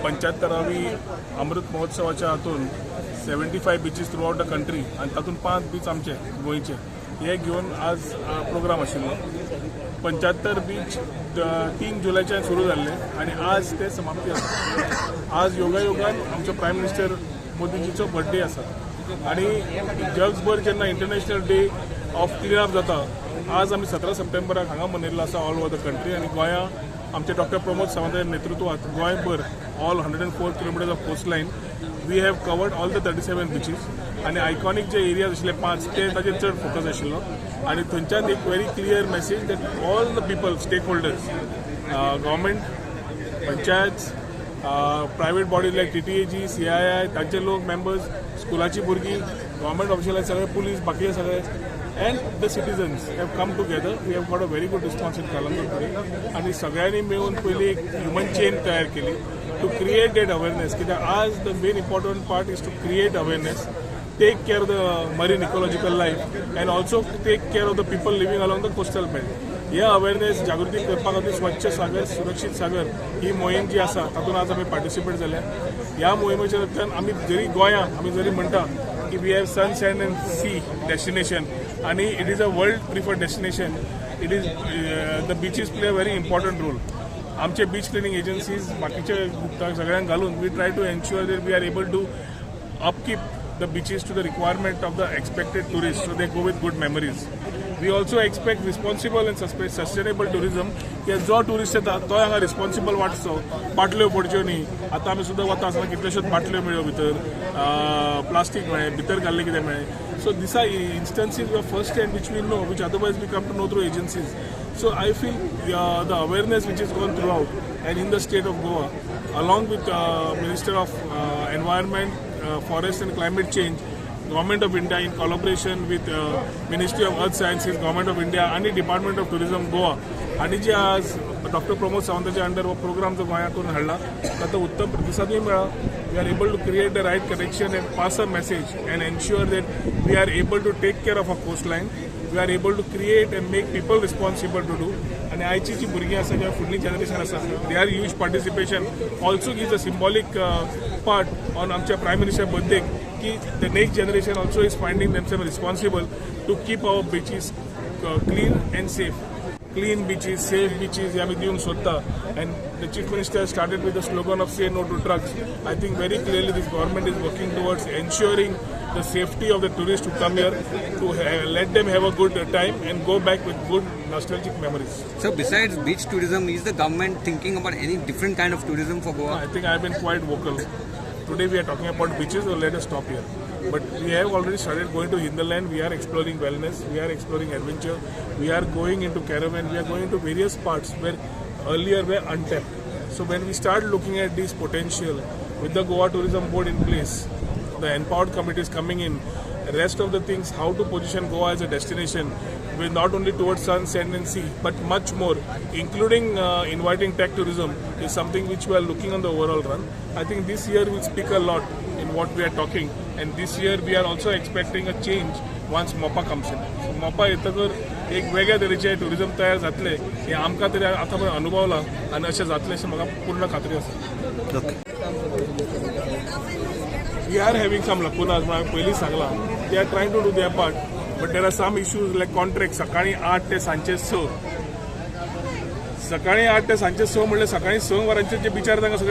75रावी अमृत महोत्सवाच्या हातून 75 beaches throughout the country आनी तातूंत पांच बीच आमचे गोंयचे हे घेवन आज प्रोग्राम आशिल्लो. 75 बीच 3 जुलयच्यान सुरू जाल्ले आनी आज ते समाप्ती आसा. आज योगायोगान आमचो प्रायम मिनिस्टर मोदीजीचो बर्थडे आसा आनी जगभर जेन्ना International Day of Clean Up जाता, आज आमी 17 सप्टेंबराक हांगा मनयल्लो आसा ऑल ओवर the country. आनी गोंया आमचे डॉक्टर प्रमोद सावंताच्या नेतृत्वात गोंयभर all 104 kilometers of coast line, we have covered all the 37 beaches. आनी आयकॉनीक जे एरियाज आशिल्ले पांच, ते ताजेर चड फोकस आशिल्लो आनी थंयच्यान एक very clear message that all the people, stakeholders, government, panchayat, private bodies like TTAG, CII, तांचे लोक, मेंबर्स, स्कुलाची भुरगीं, गव्हर्मेंट ऑफिशियल सगळे, पुलीस, बाकीचे सगळे and the citizens have come together. We have got a very good response in Calangute today. आनी सगळ्यांनी मेळून पयली एक ह्युमन चेन तयार केली टू क्रिएट that awareness, कित्याक आज the main important part is to create awareness, take care of the marine ecological life and also take care of the people living along the coastal belt. हे awareness जागृती करपा खातीर स्वच्छ सागर सुरक्षीत सागर ही मोहीम जी आसा, तातूंत आज आमी पार्टिसिपेट जाल्या. ह्या मोहिमेच्या तल्यान आमी जरी गोंया आमी जरी म्हणटा की we have sun, sand and sea destination आनी it is a world preferred destination, it is the beaches play a very important role. आमचे बीच क्लिनींग एजन्सीज बाकीचे सगळ्यांक घालून we try to ensure that we are able to upkeep the beaches to the requirement of the expected tourists so they go with good memories. We also expect responsible and sustainable tourism, की जो tourist येता तो हांगा responsible वाटचो, बाटल्यो फोडच्यो न्ही. आतां आमी सुद्दां वता आसतना कितल्योश्योच बाटल्यो मेळ्ळ्यो भितर, प्लास्टीक मेळ्ळें भितर, घाल्लें कितें मेळ्ळें. So these are instances were first hand which we know, which otherwise we come to know through agencies. So I feel the awareness which is gone throughout and in the state of Goa, along with Minister of Environment, Forest and Climate Change, Government of India, in collaboration with Ministry of Earth Sciences, Government of India आणि Department of Tourism Goa आणि जे आज doctor Pramod सावंताच्या under हो programme जो गोंयांत करून हाडला, ताका उत्तम प्रतिसादूय मेळ्ळा. We are able to create the right connection and pass a message and ensure that we are able to take care of our coast line, we are able to create and make people responsible to do. आनी आयची जी भुरगीं आसा किंवा फुडली generation आसा, their huge participation also gives a symbolic part on आमच्या prime minister बर्थडेक की the next generation also is finding themself responsible to keep our beaches clean and safe. Clean beaches, safe beaches हे आमी दिवंक सोदता. And the Chief Minister started with the slogan of "Say no to drugs." I think very clearly this government is working towards ensuring the safety of the tourists who come here, to let them have a good time and go back with good nostalgic memories. So besides beach tourism, is the government thinking about any different kind of tourism for Goa? I think I have been quite vocal. Today we are talking about beaches, so let us stop here. But we have already started going to hinterland. We are exploring wellness. We are exploring adventure. We are going into caravan. We are going into various parts where earlier were untapped. So when we start looking at this potential with the Goa Tourism Board in place, the empowered committees coming in, rest of the things, how to position Goa as a destination with not only towards sun, sand and sea, but much more, including inviting tech tourism, is something which we are looking on the overall run. I think this year will speak a lot in what we are talking, and this year we are also expecting a change once Mopa comes in. So Mopa येतकर एक वेगळ्या तरेचे tourism तयार जातले हे आमकां तरी आतां पर्यंत अनुभवलां आनी अशें जातलें अशें म्हाका पूर्ण खात्री आसा. We are having some lacunas. हांवें पयलींच सांगलां, they are trying to do their part, but there are some issues like contract. सकाळी 8 ते सांजचे 6, सकाळी 8 ते सांजचे 6 म्हणल्यार सकाळी 6 वरांचेर जे बिचार तांकां सगळे